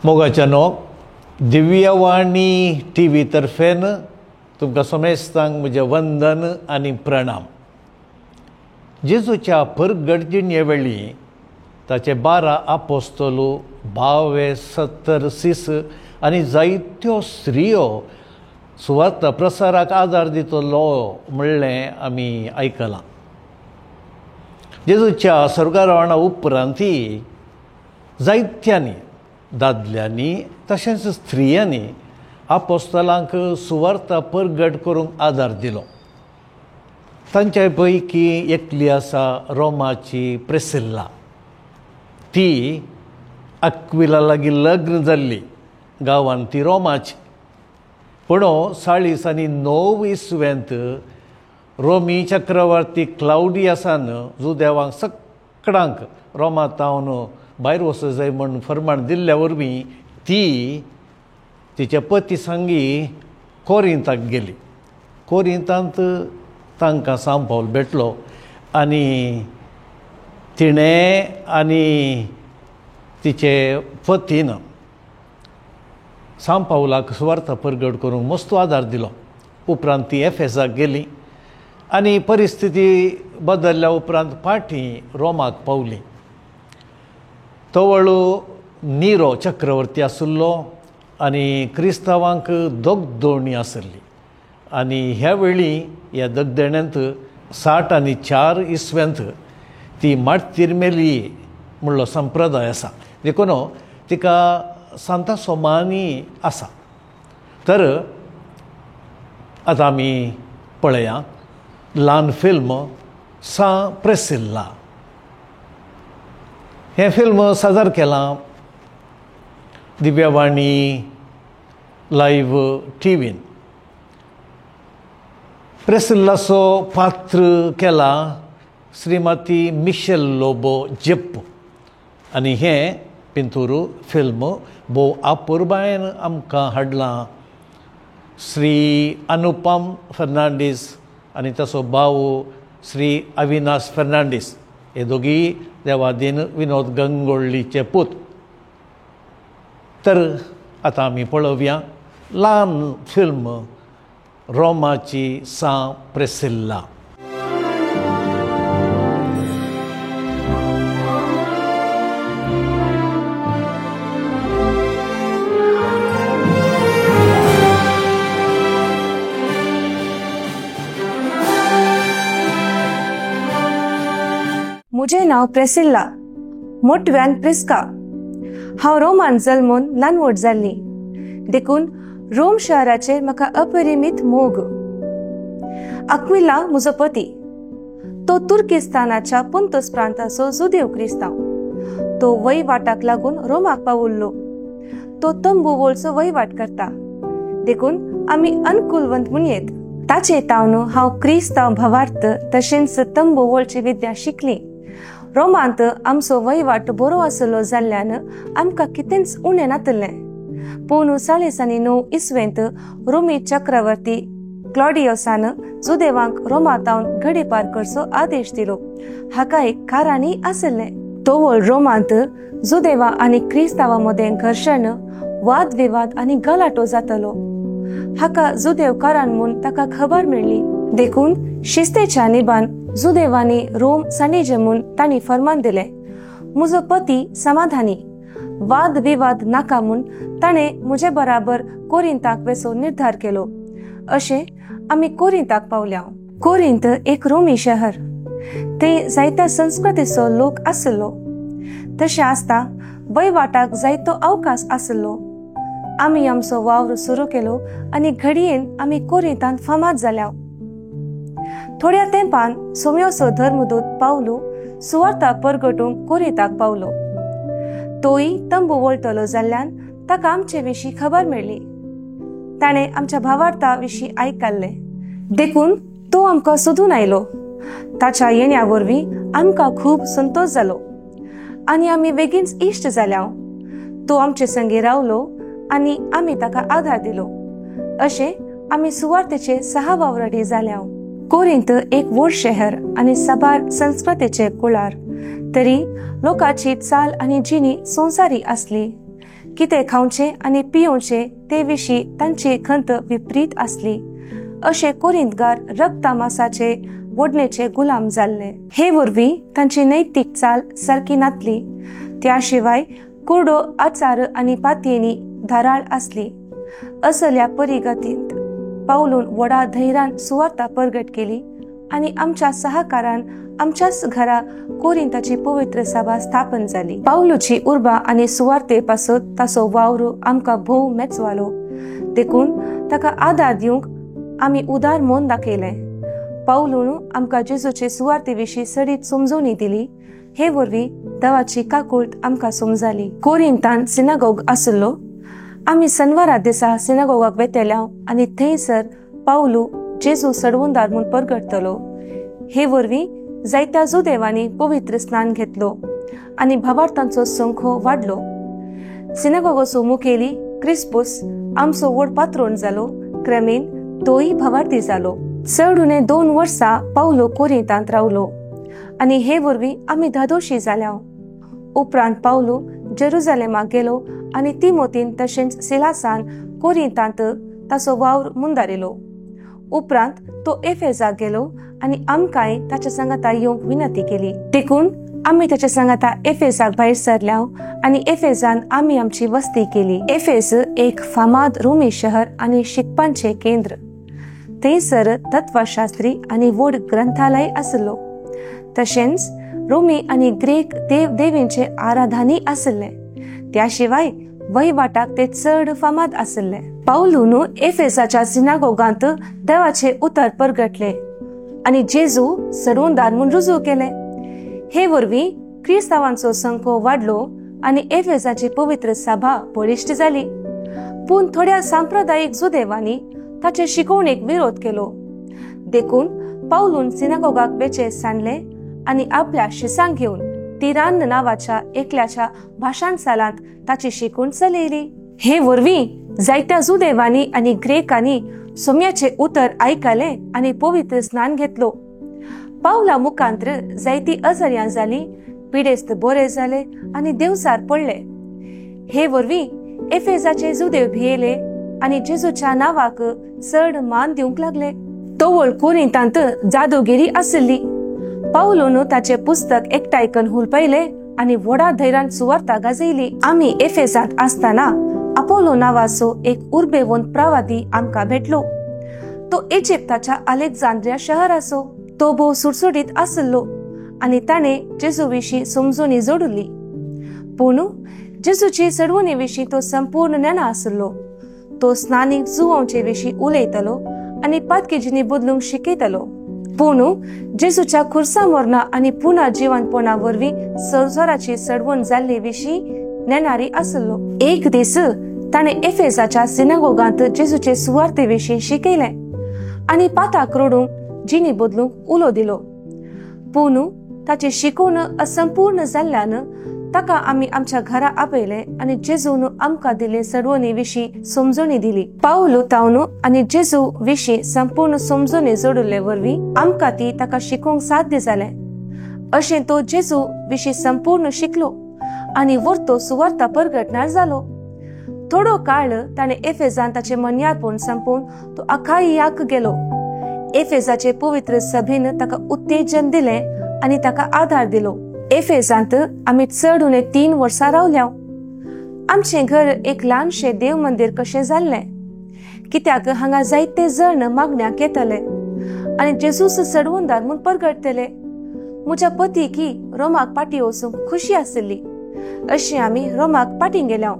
मोगाच्यानो, Divyavani T V तर्फेन तुमकां समेस्तांक म्हजें वंदन आनी प्रणाम. जेजूच्या परगटजिणे वेळी ताचे 12 आपोस्तोलू, 22 सीस आनी जायत्यो स्त्रियो सुवार्ता प्रसाराक आदार दितलो म्हणलें आमी आयकलां. जेजूच्या स्वर्गारोहणा उपरांती जायत्यांनी दादल्यांनी तशेंच स्त्रियांनी आपोस्तलांक सुवार्ता परगट करूंक आदार दिलो. तांच्या पैकी एकली आसा रोमाची प्रेसिल्ला. ती अक्विला लागीं लग्न जाल्ली. गांवान ती रोमाची. पूण 49 इसवेंत रोमी चक्रवर्ती क्लावडियसान जुदेवांक सगळ्यांक रोमांत भायर वचूंक जाय म्हूण फर्माण दिल्ल्या वरवीं ती तिच्या पती सांगी कोरिंताक गेली. कोरिंतांत तांकां सांव पावल भेटलो आनी तिणें आनी तिचे पतीन सांव पावलाक सुवार्ता परगट करूंक मस्त आदार दिलो. उपरांत ती एफेसाक गेली आनी परिस्थिती बदलल्या उपरांत फाटीं रोमाक पावली. तवळू निरो चक्रवर्ती आशिल्लो आनी क्रिस्तांवांक दगदोणी आसली आनी ह्या वेळी ह्या दगदण्यांत 64 इसवेंत ती मार्तीर मेली म्हणलो संप्रदाय आसा. देखून तिका सांता सोमानी आसा. तर आतां आमी पळया ल्हान फिल्म सां प्रेसिल्ला. हें फिल्म सादर केलां दिव्यवाणी लायव्ह टी व्हीन. प्रेसिल्लाचो पात्र केला श्रीमती मिशेल लोबो जेप्प आनी हें पिंतूर फिल्म भोव अपुरबायेन आमकां हाडलां श्री अनुपम फर्नांडीस आनी ताचो भाव श्री अविनाश फर्नांडीस. हे दोगी देवादीन विनोद गंगोळ्ळीचे पूत. तर आतां आमी पळोवया ल्हान फिल्म रोमाची सां प्रेसिल्ला. म्हजें नांव प्रेसिल्ला, मोटव्यान प्रिस्का. हांव रोमान जल्मून ल्हान व्हड जाल्ली, देखून रोम शहराचेर म्हाका अपरिमीत मोग. अक्विला म्हजो पती, तो तुर्किस्तानाच्या पुंतोस प्रांताचो जुदेव क्रिस्तांव. तो वहिवाटाक लागून रोमाक पावुल्लो. तो तंबू वळचो वहिवाट करता, देखून आमी अनुकुलवंत म्हूण येत. ताचे तावन हांव क्रिस्तांव भावार्थ तशेंच तंबू वळची विद्या शिकली. रोमांत आमचो वहिवाट बरो आसलो जाल्ल्यान आमकां कितेंच उणें नातलें. पूण 49 इसवेंत रोमी चक्रवर्ती क्लॉडियसान जुदेवांक रोमांतावन गडीपार करचो आदेश दिलो. हाका एक कारणय आसलें. तोवळ रोमांत जुदेवा आनी क्रिस्तांवा मदें घर्शण, वादविवाद आनी गलाटो जातलो. हाका जुदेव कारण म्हूण ताका खबर मेळ्ळी. देखून शिस्तेच्या निबान जुदेवांनी रोम सांडीजे म्हूण तांणी फर्मान दिलें. म्हजो पती समाधानी, वाद विवाद नाका म्हूण ताणें म्हजे बराबर कोरिंताक वेचो निर्धार केलो. अशें आमी कोरिंताक पावल्या. कोरिंत एक रोमी शहर. थंय जायत्या संस्कृतीचो लोक आसलो. तशें आसता वहिवाटाक जायतो अवकाश आसलो. आमी आमचो वावर सुरू केलो आनी घडयेन आमी कोरिंतांत फामाद जाल्या. थोड्या तेंपान सोम्योचो धर्मदूत पावलू सुवार्ता परगटूंक कोरिंताक पावलो. तोय तंबू वळटलो जाल्ल्यान ताका आमचे विशीं खबर मेळ्ळी. ताणें आमच्या भावार्था विशीं आयकल्लें, देखून तो आमकां सोदून आयलो. ताच्या येण्या वरवीं आमकां खूब संतोश जालो आनी आमी बेगीनच इश्ट जाल्या. तो आमचे संगी रावलो आनी आमी ताका आधार दिलो. अशें आमी सुवार्तेचे 6 वावराडी जाल्या. कोरिंत एक व्हड शहर आनी साबार संस्कृतीचे कुळार, तरी लोकांची चाल आनी जिणी संवसारी आसली. कितें खावचें आनी पियोवचें ते विशीं तांची खंत विपरीत आसली. अशे कोरिंतगार रक्तामासाचे वडणेचे गुलाम जाल्ले. हे वरवीं तांची नैतीक चाल सारकी नातली. त्या शिवाय कुरडो आचार आनी पातयेनी धाराळ आसली. असल्या परिगतींत पावलून व्हडा धैर्यान सुवार्ता परगट केली आनी आमच्या सहकारान आमच्याच घरा कोरिंताची पवित्र सभा स्थापन जाली. पावलूची उर्बा आनी सुवार्ते पासत ताचो वावर आमकां भोव मेचवालो. देखून ताका आदार दिवंक आमी उदार मन दाखयलें. पावलून आमकां जेजूचे सुवार्ते विशीं सडीत समजवणी दिली. हे वरवीं देवाची काकूळट आमकां समजाली. कोरिंतान सिनागोग आसलो. आमी सनवारा दिसा सिनागोगाक वेतेल्या आनी थंयसर पावलू जेजू सडवंदार म्हूण परगटतलो. हे वरवीं जायत्या जुदेवांनी पवित्र स्नान घेतलो आनी भावार्थांचो संखो वाडलो. सिनागोगाचो मुखेली क्रिस्पुस आमचो व्हड पात्रोण जालो. क्रमेन तोय भावार्थी जालो. चड उणे 2 वर्सां पावलो कोरिंतांत रावलो आनी हे वरवीं आमी धादोशी जाल्या. उपरांत पावलो जेरुजालेमाक गेलो आनी तिमोतीन तशेंच सिलासान कोरिंतांत ताचो वावर मुंदारिलो. उपरांत तो एफेजाक गेलो आनी आमकांय ताच्या सांगाता येवंक विनंती केली. देखून आमी ताच्या सांगाता एफेजाक भायर सरल्या आनी एफेजान आमी आमची वस्ती केली. एफेज एक फामाद रोमी शहर आनी शिकपांचें केंद्र. थंयसर तत्वशास्त्री आनी व्हड ग्रंथालय आसलो. तशेंच रोमी आनी ग्रीक देव देवींचे आराधानी आसले. त्या शिवाय वहिवाटाक ते चड फामाद आसले. पावलून एफेसाच्या सिनागोगांत देवाचे उतर परगटले आनी जेजू सडवंदार म्हूण रुजू केले. हे वरवीं क्रिस्तांवांचो संखो वाडलो आनी एफेसाची पवित्र सभा बळिश्ट जाली. पूण थोड्या सांप्रदायीक जुदेवांनी ताचे शिकवणेक विरोध केलो. देखून पावलून सिनागोगाक वेचे सांडले आनी आपल्या शिसांक घेवन तिरान नांवाच्या एकल्याच्या भाशण सालांत ताची शिकवण चलयली. हे वरवीं जायत्या जुदेवांनी आनी ग्रेकांनी सोम्याचे उतर आयकले आनी पवित्र स्नान घेतलो. पावला मुखांत्र जायती अजर्यां जाली, पिडेस्त बरे जाले आनी देवचार पडले. हे वरवीं एफेजाचे जुदेव भियेले आनी जेजूच्या नांवाक चड मान दिवंक लागले. तवळ कोरिंतांत जादूगिरी आसली. पावलून ताचे पुस्तक एकठांय करून हुलपयले आनी व्हडा धैर्यान सुवार्ता गाजयली. आमी एफेजांत आसतना अपोलो नांवाचो एक उर्बेवंत प्रवादी आमकां भेटलो. तो इजिप्ताच्या अलेक्झांद्रिया शहराचो. तो भोव सुडसुडीत आसलो आनी ताणें जेजू विशीं समजूनी जोडली. पूण जेजूची चडवणी विशीं तो संपूर्ण नेणा आसलो. तो स्नानीक जुवोवचे विशीं उलयतलो आनी पातकेजींनी बदलूंक शिकयतलो. पूण जेजूच्या खुर्सा मरणा आनी पुनः जिवनपणा वरवीं संवसाराची चडवण जाल्ले विशीं नेणारी आसलो. एक दीस ताणें एफेसाच्या सिनागोगांत जेजूचे सुवार्ते विशीं शिकयलें आनी पाताक रडूंक जिणी बदलूंक उलो दिलो. पूण ताची शिकवण असंपूर्ण जाल्ल्यान ताका आमी आमच्या घरा आपयले आनी जेजून आमकां दिल्ले चडवणी विशीं समजणी दिली. पावलू तावन आनी जेजू विशीं संपूर्ण समजणी जोडिल्ले वरवीं आमकां ती ताका शिकोवंक साध्य जालें. अशें तो जेजू विशीं संपूर्ण शिकलो आनी वर्तो सुवार्ता परगटणार जालो. थोडो काळ ताणें एफेजान ताचें मन्यारपण संपोवन तो अखायाक गेलो. एफेजाचे पवित्र सभेन ताका उत्तेजन दिलें आनी ताका आधार दिलो. एफेजांत आमी चड उणे 3 वर्सां रावल्या. आमचें घर एक ल्हानशें देव मंदीर कशें जाल्लें, कित्याक हांगा जायते जण मागण्याक येतले आनी जेजूस चडवंदार म्हूण परगटतले. म्हज्या पतीकी रोमाक पाटी वचूंक खुशी आसली. अशें आमी रोमाक पाटी गेल्या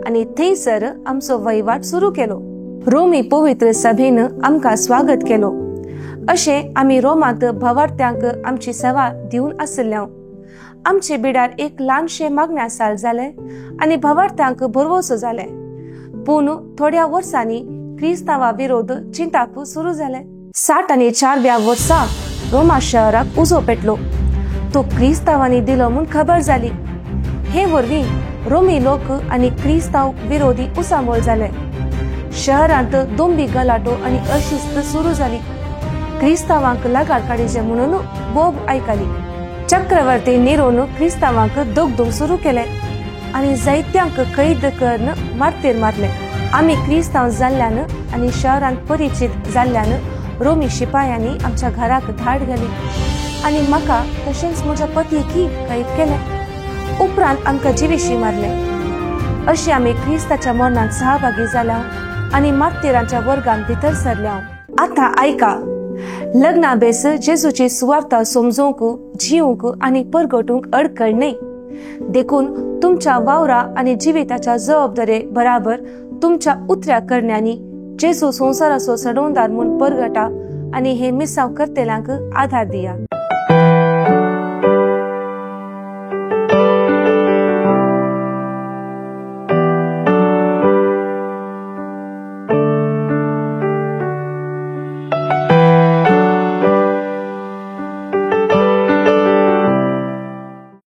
आनी थंयसर आमचो वहिवाट सुरू केलो. रोमी पवित्र सभेन आमकां स्वागत केलो. अशें आमी रोमांत भावार्थ्यांक आमची सेवा दिवन आसल्या. आमचे बिडार एक ल्हानशें मागण्या साल जालें आनी भावार्थ्यांक भरवसो जालें. पूण थोड्या वर्सांनी क्रिस्तांवा विरोध चिंताप सुरू जालें. 64व्या वर्सा रोमा शहराक उजो पेटलो. तो क्रिस्तांवांनी दिलो म्हूण खबर जाली. हे वरवीं रोमी लोक आनी क्रिस्तांव विरोधी उसामोल जाले. शहरांत दोंबी गलाटो आनी अशिस्त सुरू जाली. क्रिस्तांवांक लगाड काडीचे म्हणून बोब आयकली. चक्रवर्ती निरोन क्रिस्तांवांक दोगदोग सुरू केले आनी जायत्यांक कैद करून मारतेर मारले. आमी क्रिस्तांव जाल्ल्यान आनी शहरांत परिचित जाल्ल्यान रोमी शिपायांनी आमच्या घराक धाड घाली आनी म्हाका तशेंच म्हज्या पतीकय कैद केलें. उपरांत आमकां जिविशी मारले. अशी आमी क्रिस्ताच्या मरणांत सहभागी जाल्या आनी मार्तीरांच्या वर्गांत भितर सरल्या. आतां आयका, लग्ना बेस जेजूची सुवार्ता समजूंक, जिवंक आनी परगटूंक अडकळ न्हय. देखून तुमच्या वावरा आनी जिविताच्या जबाबदारे बराबर तुमच्या उतऱ्या करण्यांनी जेजू संवसाराचो सडवदार म्हूण परगटा आनी हे मिसाव करतल्यांक आधार दिया.